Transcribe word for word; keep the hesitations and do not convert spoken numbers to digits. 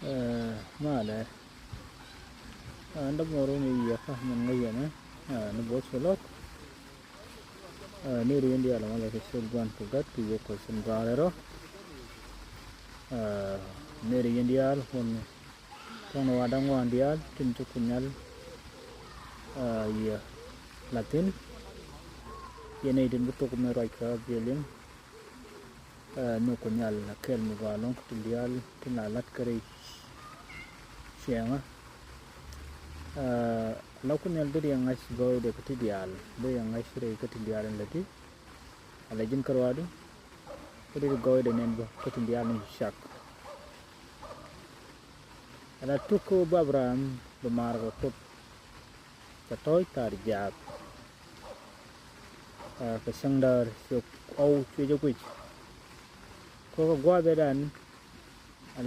Ɛ, malɛ. Ɛ, ndä mɔr wun i̱ yɛ ka min ŋäc yɛn ɛ, ɛ, ni bo̱th kɛ lɔk. Ɛ, ni ri yɛn diaal malɛ kɛ ciöt Gua̱n kɛ Gät kɛ Yiëë Kuɔth in Gɔaa Rɛl Rɔ. Ɛ, ni ri yɛn diaal wun tɔŋ ni wa da̱ŋ wan diaal tin ci Kuoth Nhial, ɛ, yɛ la̱th thi̱n. Yɛn nɛy tin bi thok mi ruac kä biɛ liŋ. Ɛ, nhök Kuoth Nhial a kɛl mi gɔaa ɛlɔ̱ŋ kä tin diaal tin la la̱t kä rɛy ciɛŋä. Ɛ, ala Kuoth Nhial deri yɛ ŋa̱c gɔɔydɛ kä ti diaal, deri yɛ ŋa̱c rɛy kä ti diaal in läti. Ala ji̱n kärɔadu, kä deri gɔɔydɛ nɛn bä kä tin diaal in ci cak. Ala tuk kä wä bä Abraham bi maar kɛ Kuoth kɛ tɔ̱ɔ̱c thaar jaak. Ɛ, kɛ cäŋ däär cuɛ ɣɔw cuɛ jɛ guic. Kä kɛ gua̱a̱th ëëdan